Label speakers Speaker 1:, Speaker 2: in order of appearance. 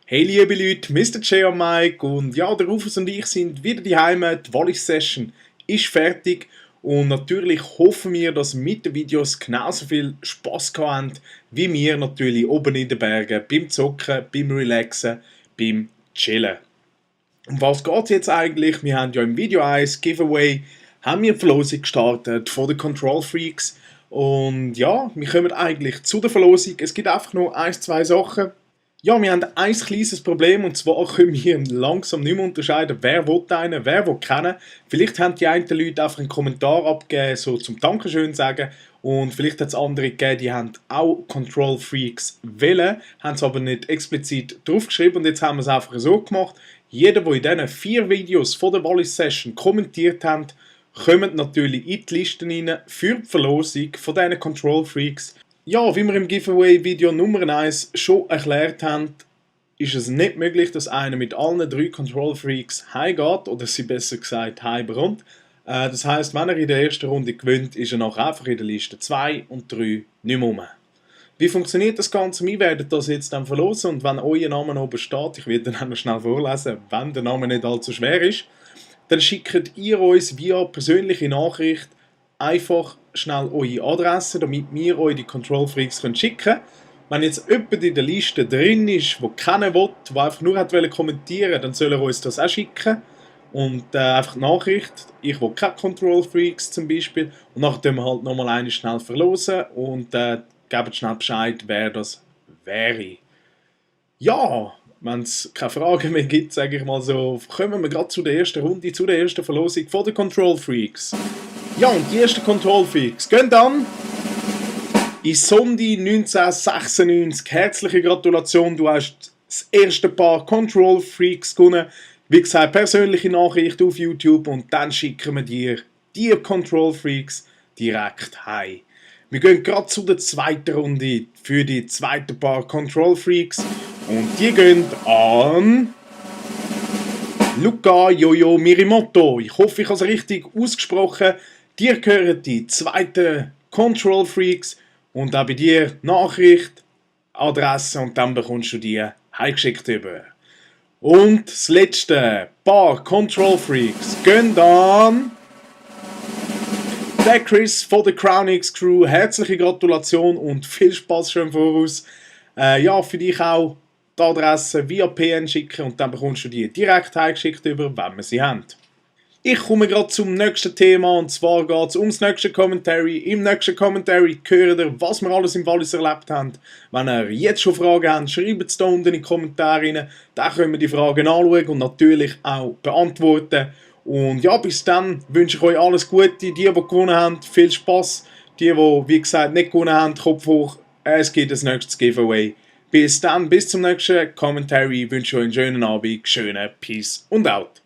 Speaker 1: Hey liebe Leute, Mr. J und Mike und ja, der Rufus und ich sind wieder daheim. Die Wallis-Session ist fertig und natürlich hoffen wir, dass mit den Videos genauso viel Spass gehabt habt, wie wir natürlich oben in den Bergen beim Zocken, beim Relaxen, beim Chillen. Um was geht es jetzt eigentlich? Wir haben ja im Video 1 Giveaway haben wir die Verlosung gestartet von den Control Freaks und ja, wir kommen eigentlich zu der Verlosung. Es gibt einfach nur ein, zwei Sachen. Ja, wir haben ein kleines Problem und zwar können wir langsam nicht mehr unterscheiden, wer will einen, wer will kennen. Vielleicht haben die einen Leute einfach einen Kommentar abgegeben, so zum Dankeschön sagen, und vielleicht hat es andere gegeben, die haben auch Control Freaks wollen, haben es aber nicht explizit draufgeschrieben und jetzt haben wir es einfach so gemacht. Jeder, der in diesen 4 Videos von der Wallis-Session kommentiert hat, kommt natürlich in die Listen rein für die Verlosung von diesen Control Freaks. Ja, wie wir im Giveaway-Video Nummer 1 schon erklärt haben, ist es nicht möglich, dass einer mit allen 3 Control Freaks heimgeht, oder sie besser gesagt heimbekommt. Das heisst, wenn er in der ersten Runde gewinnt, ist er nachher einfach in der Liste 2 und 3 nicht mehr rum. Wie funktioniert das Ganze? Wir werden das jetzt dann verlosen und wenn euer Name oben steht, ich werde dann noch schnell vorlesen, wenn der Name nicht allzu schwer ist, dann schickt ihr uns via persönliche Nachricht einfach schnell eure Adresse, damit wir euch die Control Freaks schicken können. Wenn jetzt jemand in der Liste drin ist, der keinen will, der einfach nur kommentieren wollte, dann soll er uns das auch schicken. Und einfach die Nachricht, ich will keine Control Freaks zum Beispiel. Und nachher tun wir halt nochmal eine schnell verlosen und geben schnell Bescheid, wer das wäre. Ja, wenn es keine Fragen mehr gibt, sage ich mal so, kommen wir gerade zu der ersten Runde, zu der ersten Verlosung von den Control Freaks. Ja, und die ersten Control Freaks gehen dann in Sondi 1996. Herzliche Gratulation, du hast das erste Paar Control Freaks gewonnen. Wie gesagt, persönliche Nachricht auf YouTube und dann schicken wir dir die Control Freaks direkt heim. Wir gehen gerade zu der zweiten Runde für die zweite Paar Control Freaks und die gehen an Luca Jojo Mirimoto. Ich hoffe, ich habe es richtig ausgesprochen. Dir gehören die zweiten Control Freaks und auch bei dir Nachricht, Adresse und dann bekommst du die heimgeschickt über. Und das letzte Paar Control Freaks gehen dann der Chris von der Crown X Crew. Herzliche Gratulation und viel Spaß schon im Voraus. Ja, für dich auch die Adresse via PN schicken und dann bekommst du die direkt heimgeschickt über, wenn wir sie haben. Ich komme gerade zum nächsten Thema und zwar geht es ums nächste Commentary. Im nächsten Commentary hört ihr, was wir alles im Wallis erlebt haben. Wenn ihr jetzt schon Fragen habt, schreibt es da unten in die Kommentare rein. Dann können wir die Fragen anschauen und natürlich auch beantworten. Und ja, bis dann wünsche ich euch alles Gute. Die gewonnen haben, viel Spaß. Die, wie gesagt, nicht gewonnen haben, Kopf hoch. Es gibt das nächste Giveaway. Bis dann, bis zum nächsten Commentary. Ich wünsche euch einen schönen Abend, schönen Peace und out.